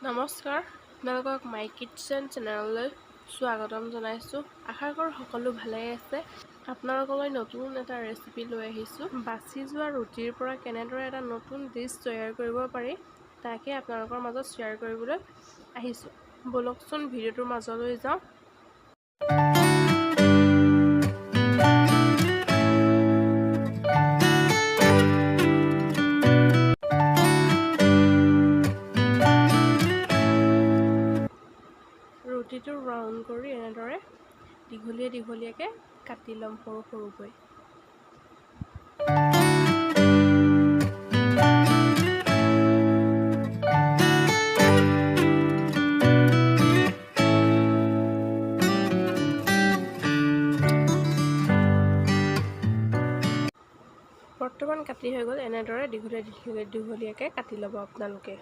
নমস্কাৰ, আপোনালোকক মাই কিটচেন চেনেললৈ স্বাগতম জনাইছোঁ। আশা কৰোঁ সকলো ভালেই আছে। আপোনালোকলৈ নতুন এটা ৰেচিপি লৈ আহিছোঁ। বাচি যোৱা ৰুটিৰ পৰা কেনেদৰে এটা নতুন ডিছ তৈয়াৰ কৰিব পাৰি, তাকে আপোনালোকৰ মাজত শ্বেয়াৰ কৰিবলৈ আহিছোঁ। ব'লকচোন, ভিডিঅ'টোৰ মাজলৈ যাওঁ। ৰুটিটো ৰাউণ্ড কৰি এনেদৰে দীঘলীয়া দীঘলীয়াকৈ কাটি ল'ম সৰু সৰুকৈ। বৰ্তমান কাটি হৈ গ'ল। এনেদৰে দীঘলীয়া দীঘলীয়া দীঘলীয়াকৈ কাটি ল'ব আপোনালোকে।